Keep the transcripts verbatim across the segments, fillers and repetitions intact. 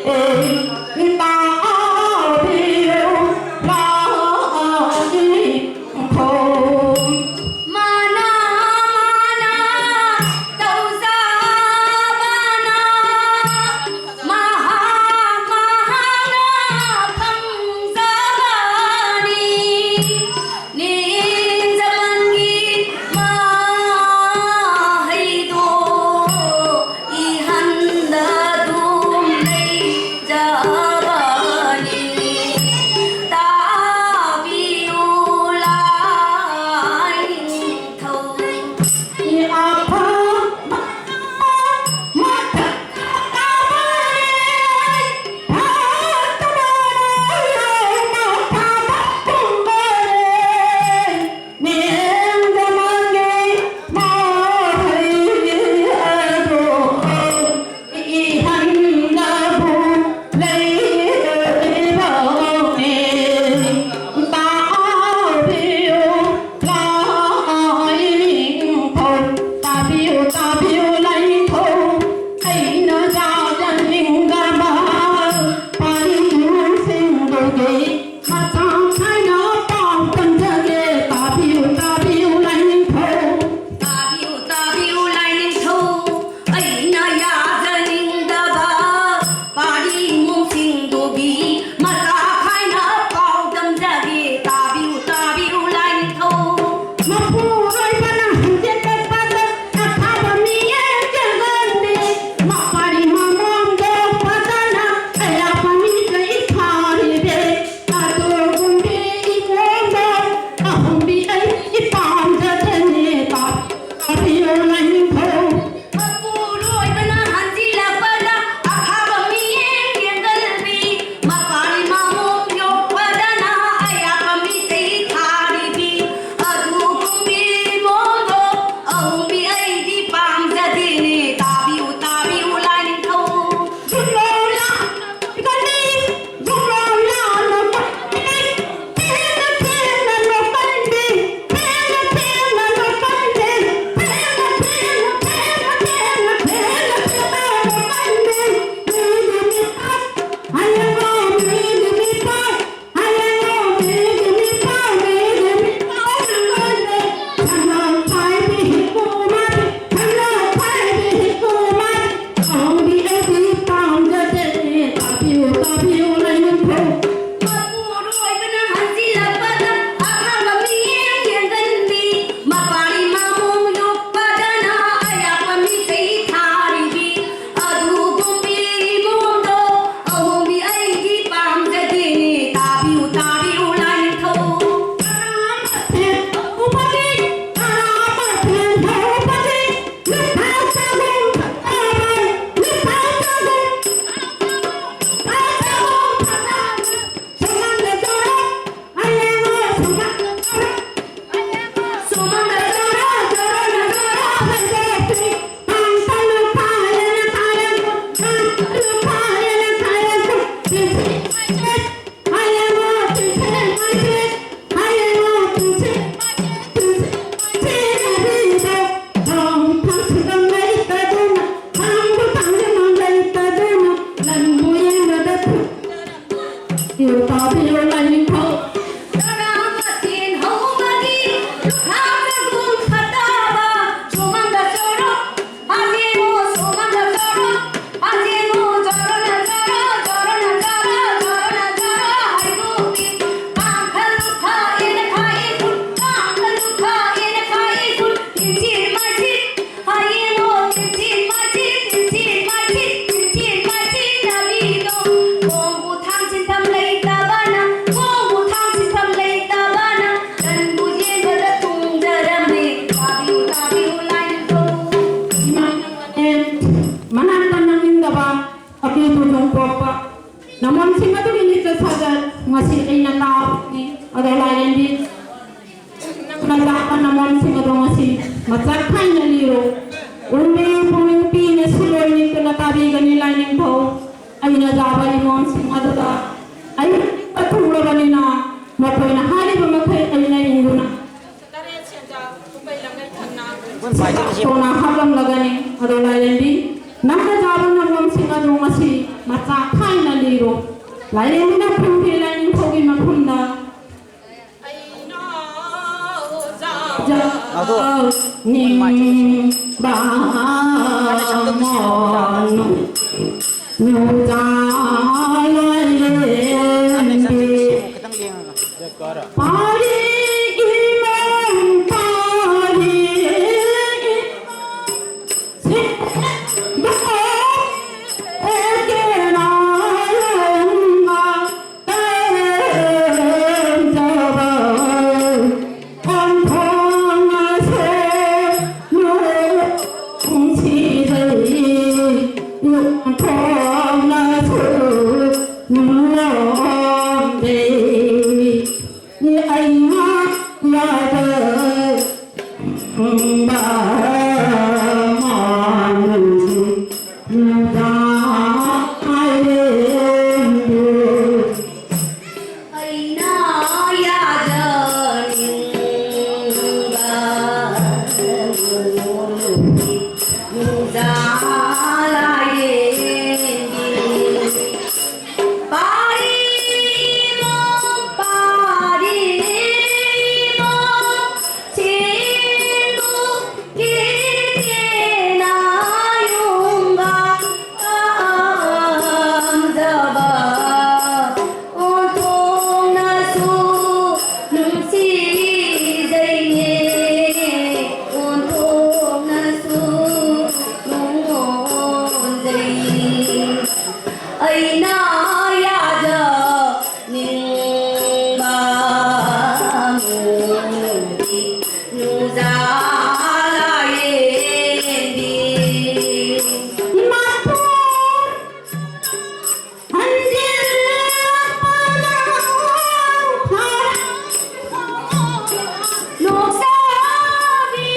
Mana, mana, tau za bana, maha, mahana, phang za bani, ni za ban gi, ma, hai do, i han da dum lei, za ꯇꯥꯕꯤꯌꯨ, ꯂꯥꯏꯅꯤꯡꯊꯧ꯫ ꯆꯔꯥ ꯃꯊꯦꯜ ꯍꯧꯕꯒꯤ ꯂꯨꯈꯥꯛꯇ ꯀꯨꯝ ꯐꯠꯇꯕ ꯁꯨꯃꯥꯡꯗ ꯆꯣꯔꯣ꯫ ꯍꯥ ꯌꯦꯡꯉꯣ, ꯁꯨꯃꯥꯡꯗ ꯆꯣꯔꯣ꯫ ꯍꯥ ꯌꯦꯡꯉꯣ, ꯆꯣꯔꯣꯅ ꯆꯣꯔꯣ, ꯆꯣꯔꯣꯅ ꯆꯣꯔꯣ, ꯆꯣꯔꯣꯅ ꯆꯣꯔꯣ ꯍꯥꯏꯗꯨꯗꯤ꯫ ꯀꯥꯡꯈꯜ ꯂꯨꯈꯥꯛ ꯏꯟꯈꯥꯏ ꯏꯟꯈꯨꯜ, ꯀꯥꯡꯈꯜ ꯂꯨꯈꯥꯛ ꯏꯟꯈꯥꯏ ꯏꯟꯈꯨꯜ, ꯏꯟꯁꯤꯟ ꯃꯥꯏꯁꯤꯟ꯫ ꯍꯥ ꯌꯦꯡꯉꯣ, ꯏꯟꯁꯤꯟ ꯃꯥꯏꯁꯤꯟ, ꯏꯟꯁꯤꯟ ꯃꯥꯏꯁꯤꯟ, ꯏꯟꯁꯤꯟ ꯃꯥꯏꯁꯤꯟ ꯆꯥꯕꯤꯗꯣ꯫ ꯈꯣꯡꯕꯨ ꯊꯥꯡꯁꯤꯟꯐꯝ ꯂꯩꯇꯕꯅ, ꯈꯣꯡꯕꯨ ꯊꯥꯡꯁꯤꯟꯐꯝ ꯂꯩꯇꯕꯅ, ꯂꯟꯕꯨ ꯌꯦꯡꯕꯗ ꯇꯨꯡꯖꯔꯝꯃꯤ꯫ ꯇꯥꯕꯤꯌꯨ, ꯇꯥꯕꯤꯌꯨ, ꯂꯥꯏꯅꯤꯡꯊꯧ꯫ ꯏꯃꯥ ꯅꯪꯅꯅꯦ, ꯃꯅꯥꯛꯇ ꯅꯝꯅꯤꯡꯗꯕ ꯑꯀꯤꯕ ꯅꯣꯡꯄꯣꯛꯄ ꯅꯃꯣꯟꯁꯤꯡ ꯑꯗꯨꯒꯤ ꯂꯤꯆꯠ ꯁꯥꯖꯠ ꯉꯁꯤ ꯑꯩꯅ ꯇꯥꯕꯅꯤ꯫ ꯑꯗꯣ ꯂꯥꯏꯔꯦꯝꯕꯤ, ꯅꯪꯅ ꯇꯥꯛꯄ ꯅꯃꯣꯟꯁꯤꯡ ꯑꯗꯣ ꯉꯁꯤ ꯃꯆꯥꯛ ꯈꯥꯏꯅ ꯂꯤꯔꯣ꯫ ꯎꯔꯨꯝ ꯄꯨꯛꯅꯤꯡ ꯄꯤꯅ ꯁꯤꯜꯂꯣꯏ ꯅꯤꯡꯇꯅ ꯇꯥꯕꯤꯒꯅꯤ ꯂꯥꯏꯅꯤꯡꯊꯧ꯫ ꯑꯩꯅ ꯆꯥꯕ ꯏꯃꯣꯟꯁꯤꯡ ꯑꯗꯨꯗ ꯑꯩ ꯊꯨꯡꯂꯕꯅꯤꯅ ꯃꯈꯣꯏꯅ ꯍꯥꯏꯔꯤꯕ ꯃꯈꯩ ꯑꯩꯅ ꯏꯟꯗꯨꯅ ꯇꯔꯦꯠ ꯁꯦꯟꯖꯥ ꯄꯨꯝꯕꯩ ꯂꯝꯒꯩ ꯊꯪꯅ ꯁꯦꯟꯖꯥ ꯊꯣꯡꯅ ꯍꯥꯞꯂꯝꯂꯒꯅꯤ꯫ ꯑꯗꯣ ꯂꯥꯏꯔꯦꯝꯕꯤ, ꯅꯪꯅ ꯆꯥꯕ ꯅꯃꯣꯟꯁꯤꯡ ꯑꯗꯨ ꯉꯁꯤ ꯃꯆꯥ ꯈꯥꯏꯅ ꯂꯤꯔꯣ꯫ ꯂꯥꯏꯔꯦꯝꯕꯤꯅ ꯈꯨꯝꯈꯤ ꯂꯥꯏꯅꯤꯡꯊꯧꯒꯤ ꯃꯐꯝꯗ꯫ ꯅꯤꯡꯕ ꯃꯣꯟ ꯅꯨꯡꯖꯥ ꯂꯥꯏꯔꯦꯝꯕꯤ꯫ ꯈꯤꯇꯪ ꯂꯦꯡꯉꯒ꯫ ꯄꯥꯔꯤ ꯏꯃꯣꯝ ꯄꯥꯔꯤ ꯏꯃꯣꯝ ꯁꯦꯝꯕ ꯑꯣꯏꯒꯦꯔꯥ ꯂꯣꯡꯒ ꯇꯦꯝꯖꯕ ꯑꯣꯟꯊꯣꯛꯅꯁꯦ ꯅꯨꯡꯁꯤꯖꯩ ꯑꯣꯟꯊꯣꯛꯅꯁꯨ ꯅꯨꯡꯉꯣꯝꯗꯦ꯫ ꯑꯩ ꯌꯥꯗ ꯅꯤꯡꯕ ꯅꯨꯡꯒꯤ ꯅꯨꯡꯖꯥ ꯂꯥꯌꯦꯟꯕꯤ꯫ ꯃꯄꯨ ꯍꯟꯖꯤꯜꯂꯛꯄꯅ ꯐꯔꯦ꯫ ꯅꯣꯛꯆꯕꯤ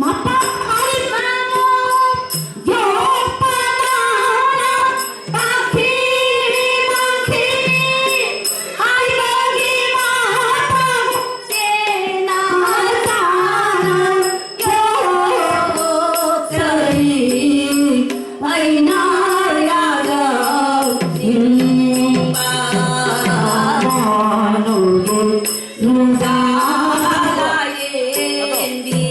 ꯃꯄꯥ ꯑꯔꯤꯕ ꯌꯣꯛꯄꯅ ꯄꯥꯈꯤ ꯄꯥꯈꯤ ꯍꯥꯏꯕꯒꯤ ꯃꯍꯥꯛꯄꯨ ꯆꯦꯅ ꯆꯥꯅ ꯌꯣꯛꯆꯔꯤ꯫ ꯑꯩꯅ ꯌꯥꯗ ꯅꯤꯡꯕ ꯅꯨꯡꯒꯤ ꯅꯨꯡꯖꯥ ꯂꯥꯌꯦꯟꯕꯤ꯫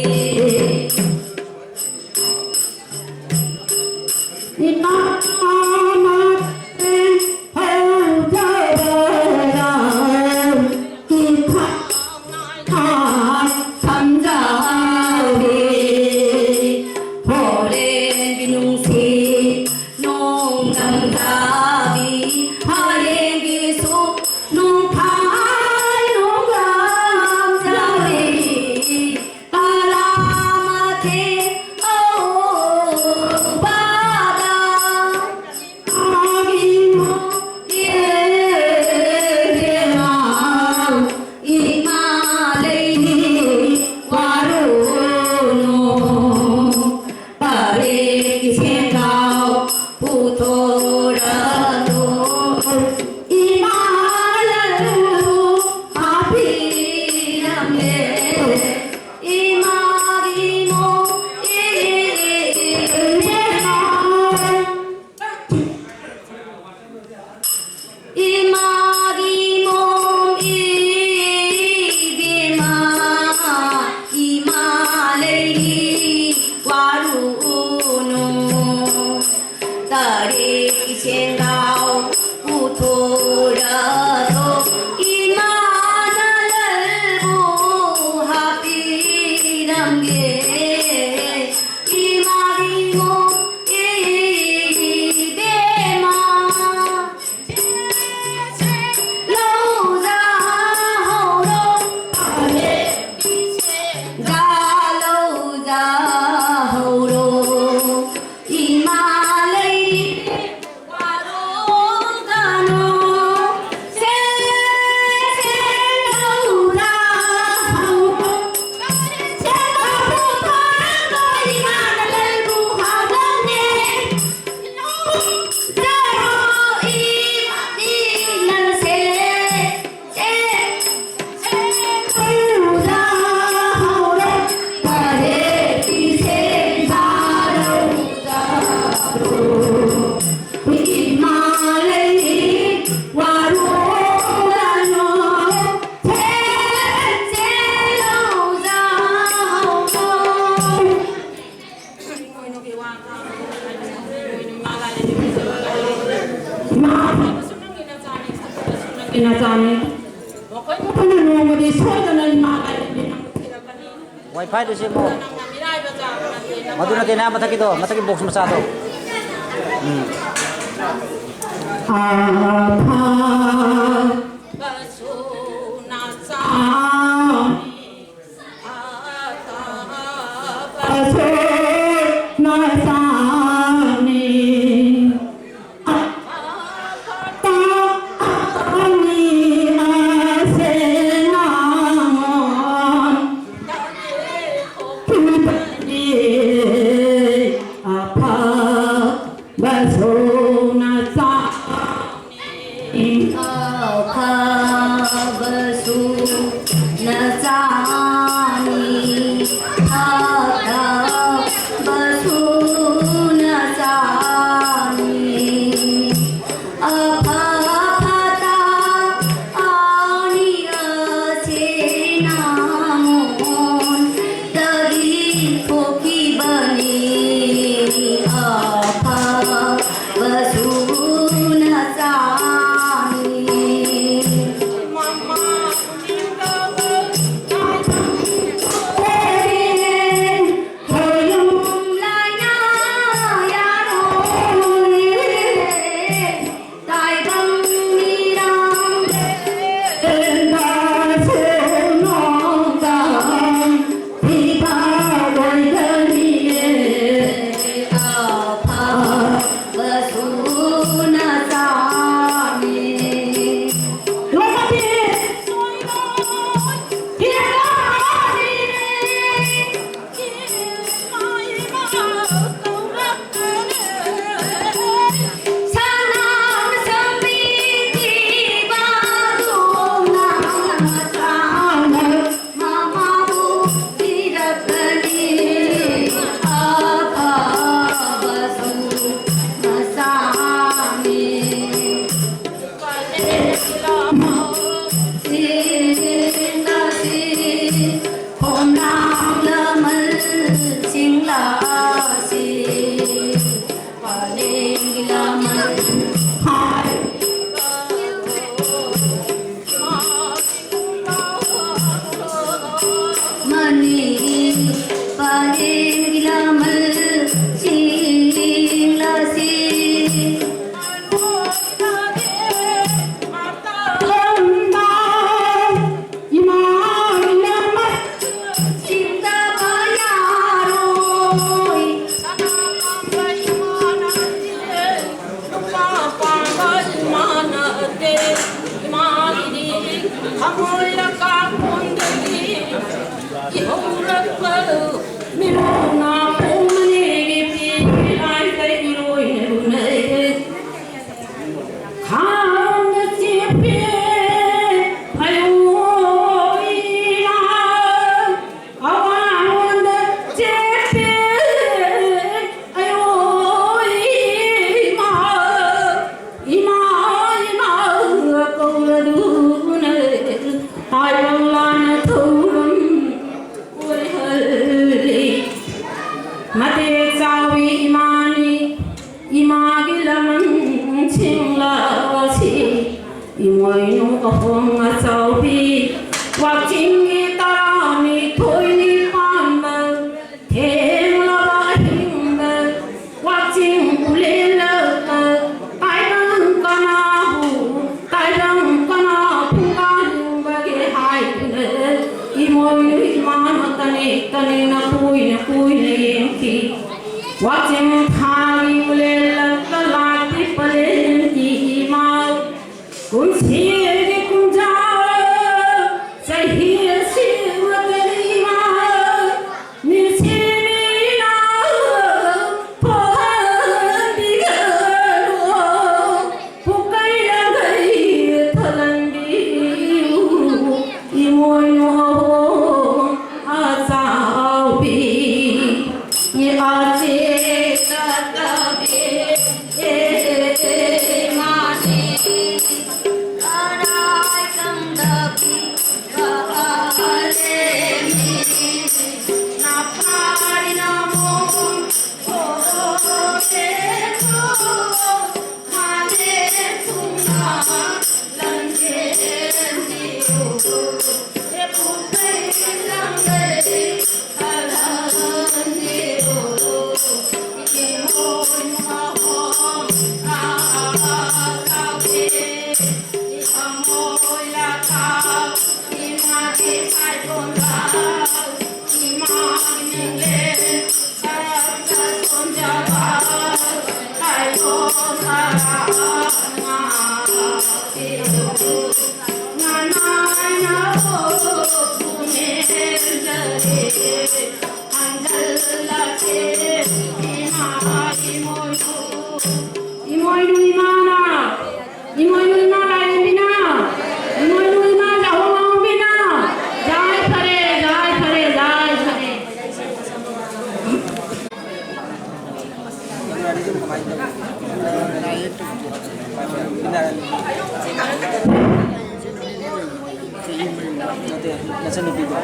ꯏꯃꯥ ꯃꯇꯦꯡ ꯍꯧꯖꯕꯗ ꯏꯈꯥ ꯈꯥ ꯁꯝꯖꯥꯎꯔꯦ꯫ ꯍꯣꯔꯦꯟꯒꯤ ꯅꯨꯡꯁꯤ ꯅꯣꯡꯗꯝꯖꯥꯕꯤ ꯍꯌꯦꯡꯒꯤꯁꯨ ꯅꯣꯡꯐꯥꯏ ꯅꯣꯡꯗꯝꯖꯥꯕꯤ ꯀꯂꯥ ꯃꯊꯦꯜ ꯍꯧꯕꯗ ꯏꯃꯥ ꯂꯩꯅꯤ ꯋꯥꯔꯨꯅꯨ꯫ ꯄꯔꯦꯡꯒꯤ ꯁꯦꯟꯒꯥꯎ ꯄꯨꯊꯣꯔꯛꯂꯣ꯫ ꯏꯃꯥꯅ ꯂꯧ ꯍꯥꯞꯄꯤꯔꯝꯂꯦ꯫ ꯏꯃꯥꯒꯤ ꯃꯣ ꯏꯃꯥ ꯏꯃꯥꯒꯤ ꯃꯣꯝ ꯏꯕꯦꯝꯃ, ꯏꯃꯥ ꯂꯩꯔꯤ ꯋꯥꯔꯨꯅꯨ꯫ ꯇꯔꯦꯠꯀꯤ ꯁꯦꯟꯒꯥꯎ ꯄꯨꯊꯣꯔꯛꯂꯣ, ꯏꯃꯥꯅ ꯂꯜꯕꯨ ꯍꯥꯞꯄꯤꯔꯝꯒꯦ꯫ ꯏꯃꯥꯒꯤ ꯃꯣꯝ ꯏꯕꯦꯝꯃ, ꯃꯆꯥꯅꯤ꯫ ꯃꯈꯣꯏꯅ ꯅꯣꯡꯃꯗꯤ ꯁꯣꯏꯗꯅ ꯏꯃꯥ ꯂꯥꯏꯔꯦꯝꯕꯤ ꯅꯪꯕꯨ ꯊꯤꯔꯛꯀꯅꯤ꯫ Wi-Fi ꯗꯨ ꯁꯦꯝꯃꯣ꯫ ꯅꯪꯅ ꯃꯤꯔꯥꯏꯕ ꯆꯥꯕ ꯅꯠꯇꯦ꯫ ꯃꯗꯨ ꯅꯠꯇꯦꯅꯦ, ꯑꯥ ꯃꯊꯛꯀꯤꯗꯣ, ꯃꯊꯛꯀꯤ box ꯃꯆꯥꯗꯣ꯫ ꯎꯝ꯫ ꯑꯐꯕꯁꯨ ꯅꯆꯥꯅꯤ꯫ ꯑꯐꯕꯁꯨ ꯅꯆꯥꯅꯤ꯫ ꯑꯐꯕꯁꯨ ꯅꯆꯥꯅꯤ, ꯐꯠꯇꯕꯁꯨ ꯅꯆꯥꯅꯤ꯫ ꯑꯐ ꯐꯠꯇ ꯑꯅꯤ ꯑꯁꯦ ꯅꯉꯣꯟꯗꯒꯤ ꯊꯣꯛꯈꯤꯕꯅꯤ꯫ ꯑꯐ ꯕꯁꯨ ꯅꯆꯥꯅꯤ꯫ ꯈꯣꯏꯔꯨꯝ ꯂꯥꯏꯅ ꯌꯥꯔꯣꯏ꯫ ꯇꯥꯏꯕꯪ ꯃꯤꯔꯥꯡ ꯄꯦꯟꯕꯁꯨ ꯅꯣꯡꯗꯝ ꯐꯤꯗꯥ ꯑꯣꯏꯒꯅꯤꯌꯦ꯫ ꯑꯐ ꯕꯁꯨ ꯅꯆꯥꯅꯤ꯫ ꯂꯣꯏꯅꯃꯛꯀꯤ ꯁꯣꯏꯔꯣꯏ ꯍꯤꯔꯥ ꯍꯤꯔꯦ꯫ ꯏꯃꯥ ꯏꯃꯥ ꯀꯧꯔꯛꯇꯔꯦ꯫ ꯁꯅꯥ ꯁꯝꯕꯤ ꯊꯤꯕꯒꯨꯝꯅ ꯃꯆꯥꯅ ꯃꯃꯥꯕꯨ ꯊꯤꯔꯛꯀꯅꯤ꯫ ꯑꯐꯕꯁꯨ ꯃꯆꯥꯅꯤ꯫ ꯁꯤꯟꯅꯁꯤ ꯈꯣꯝꯂꯥꯡ ꯂꯃꯟꯁꯤꯡ ꯂꯥꯛꯁꯤ꯫ ꯄꯔꯦꯡꯒꯤ ꯂꯃꯟ ꯍꯥꯏ ꯏꯃꯥꯒꯤꯗꯤ ꯊꯃꯣꯏ ꯂꯀꯥ ꯀꯣꯟꯗꯒꯤ ꯏꯍꯧꯔꯛꯄ ꯃꯤꯔꯣꯟ ꯅꯥꯄꯣꯝ ꯑꯅꯤꯒꯤ ꯄꯤ ꯂꯥꯏꯗ ꯏꯔꯣꯏꯅ ꯂꯨꯅꯩ꯫ ꯈꯥꯡꯗ ꯆꯦꯞꯄꯦ ꯐꯌꯣꯏ ꯏꯃꯥ꯫ ꯑꯋꯥꯡꯗ ꯆꯦꯞꯄꯦ ꯑꯌꯣ ꯏꯃꯥ, ꯏꯃꯥ, ꯏꯃꯥ ꯀꯧꯔꯗꯨꯅ ꯇꯥꯏꯕꯪ ꯂꯥꯟꯅ ꯊꯧꯔꯝ ꯑꯣꯏꯍꯜꯂꯤ꯫ ꯃꯇꯦꯛ ꯆꯥꯎꯏ ꯏꯃꯥꯅꯤ, ꯏꯃꯥꯒꯤ ꯂꯃꯟꯁꯤꯡ ꯂꯥꯛꯁꯤ꯫ ꯏꯃꯣꯏꯅꯨ ꯑꯍꯣꯡ ꯑꯆꯥꯎꯕꯤ, ꯋꯥꯛꯆꯤꯡꯒꯤ ꯇꯔꯥꯅꯤꯊꯣꯏꯅꯤ ꯄꯥꯟꯕ, ꯊꯦꯡꯂꯕ ꯑꯍꯤꯡꯗ ꯋꯥꯛꯆꯤꯡ ꯎꯂꯦꯜꯂꯛꯇ ꯇꯥꯏꯕꯪ ꯀꯅꯥꯕꯨ, ꯇꯥꯏꯕꯪ ꯀꯅꯥ ꯐꯨꯡꯒꯥꯅꯤꯡꯕꯒꯦ ꯍꯥꯏꯗꯨꯅ ꯏꯃꯣꯏꯅꯨ ꯏꯃꯥꯅ ꯇꯅꯦꯛ ꯇꯅꯦꯛꯅ ꯀꯨꯏꯅ ꯀꯨꯏꯅ ꯌꯦꯡꯈꯤ꯫ ꯋꯥꯛꯆꯤꯡ ꯊꯥꯒꯤ ꯎꯂꯦꯜꯂꯛꯇ ꯂꯥꯛꯄꯤ ꯄꯂꯦꯟꯒꯤ ꯏꯃꯥ꯫ ꯀꯨꯝꯁꯤꯒꯤ ꯀꯨꯝꯖꯥ ꯆꯍꯤ ꯑꯁꯤꯃꯇ ꯏꯃꯥ ꯅꯤꯡꯁꯤꯡꯅ ꯄꯣꯛꯍꯟꯕꯤꯒꯅꯨ꯫ ꯄꯨꯀꯩ ꯂꯪꯒꯩ ꯊꯜꯍꯟꯕꯤꯌꯨ, ꯏꯃꯣꯏꯅꯨ ꯑꯍꯣꯡ ꯑꯆꯥꯎꯕꯤ꯫ ꯏꯃꯣꯏꯅꯨ ꯏꯃꯥꯅ, ꯏꯃꯣꯏꯅꯨ ꯏꯃꯥ ꯂꯥꯏꯔꯦꯝꯕꯤꯅ, ꯏꯃꯣꯏꯅꯨ ꯏꯃꯥ ꯆꯥꯛꯍꯣꯡ ꯉꯥꯍꯣꯡꯕꯤꯅ, ꯌꯥꯏ ꯐꯔꯦ, ꯌꯥꯏ ꯐꯔꯦ, ꯌꯥꯏ ꯐꯔꯦ꯫ ꯅꯆꯟꯅꯨꯄꯤꯗꯣ꯫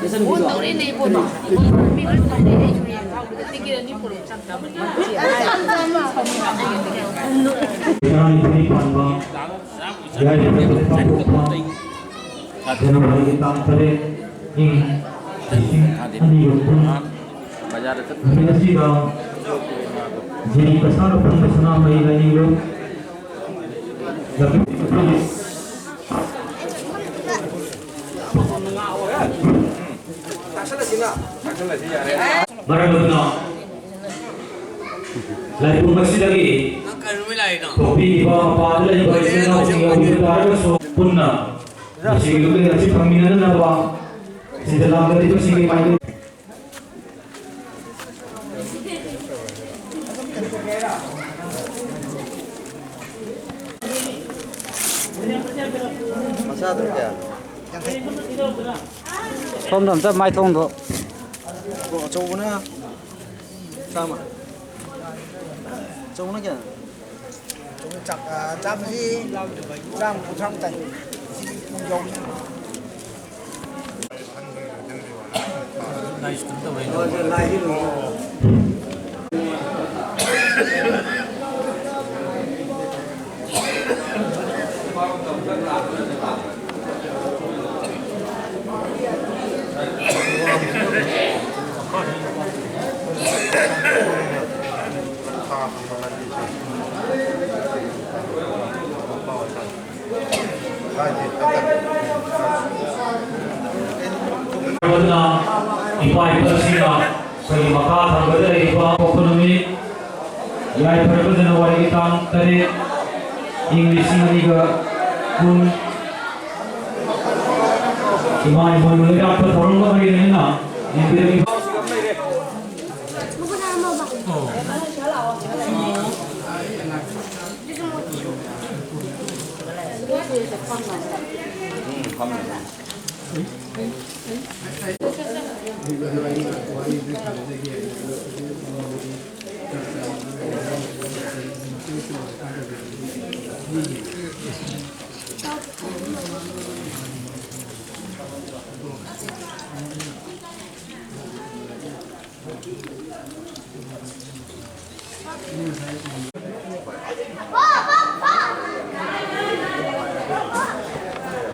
ꯅꯆꯟꯅꯨꯄꯤꯗꯣ꯫ ꯇꯔꯥꯅꯤꯊꯣꯏ ꯄꯥꯟꯕ ꯌꯥꯏꯐꯕ ꯄꯥꯡꯊꯣꯛꯄ ꯖꯅꯋꯥꯔꯤꯒꯤ ꯇꯥꯡ ꯇꯔꯦꯠ, ꯏꯪ ꯂꯤꯁꯤꯡ ꯑꯅꯤꯒ ꯀꯨꯟ꯫ ꯅꯨꯃꯤꯠ ꯑꯁꯤꯗ ꯖꯤꯔꯤ ꯀꯁꯥꯔ ꯐꯝꯕ ꯁꯅꯥꯃꯍꯤ ꯂꯥꯏꯅꯤꯡꯂꯨꯞ ꯃꯔꯝ ꯑꯗꯨꯅ ꯂꯥꯏꯕꯨꯡ ꯑꯁꯤꯗꯒꯤ ꯊꯣꯛꯄꯤꯔꯤꯕ ꯃꯄꯥꯟꯗ ꯂꯩꯔꯤꯕ ꯏꯆꯤꯜ ꯏꯅꯥꯎꯁꯤꯡ ꯌꯥꯎꯕꯤꯕ ꯇꯥꯔꯒꯁꯨ ꯄꯨꯟꯅ ꯃꯁꯤꯒꯤ ꯂꯨꯞꯂꯦꯟ ꯑꯁꯤ ꯐꯪꯃꯤꯟꯅꯅꯕ ꯁꯤꯗ ꯂꯥꯛꯂꯤꯕꯁꯤꯡꯒꯤ ꯃꯥꯏꯀꯩ ꯃꯆꯥꯗꯨꯅ ꯀꯌꯥ? ꯁꯣꯝꯗ ꯑꯝꯇ ꯃꯥꯏꯊꯣꯡꯗꯣ꯫ ꯑꯆꯧꯕꯅ ꯆꯥꯝꯃ꯫ ꯑꯆꯧꯕꯅ ꯀꯌꯥ? ꯆꯥꯝꯃ, ꯆꯥꯝꯃꯁꯤ ꯆꯥꯝꯃ ꯀꯨꯟꯊ꯭ꯔꯥꯃꯨꯛ ꯇꯥꯏ꯫ ꯁꯤꯗꯤ ꯌꯧꯅꯤ꯫ ꯑꯗꯨꯅ ꯏꯄꯥ ꯏꯄꯨꯁꯤꯡꯅ ꯑꯩꯈꯣꯏꯒꯤ ꯃꯈꯥ ꯊꯪꯕꯗ ꯂꯩꯔꯤꯕ ꯄꯣꯛꯄ ꯅꯨꯃꯤꯠ, ꯌꯥꯏꯐꯔꯕ ꯖꯅꯋꯥꯔꯤꯒꯤ ꯇꯥꯡ ꯇꯔꯦꯠ, ꯏꯪ ꯂꯤꯁꯤꯡ ꯑꯅꯤꯒ ꯀꯨꯟ ꯏꯃꯥ ꯏꯃꯣꯏꯅꯨ ꯂꯩꯕꯥꯛꯇ ꯊꯧꯔꯝꯒ ꯃꯔꯤ ꯂꯩꯅꯅ ꯌꯦꯡꯕꯤꯔꯛꯂꯤꯕ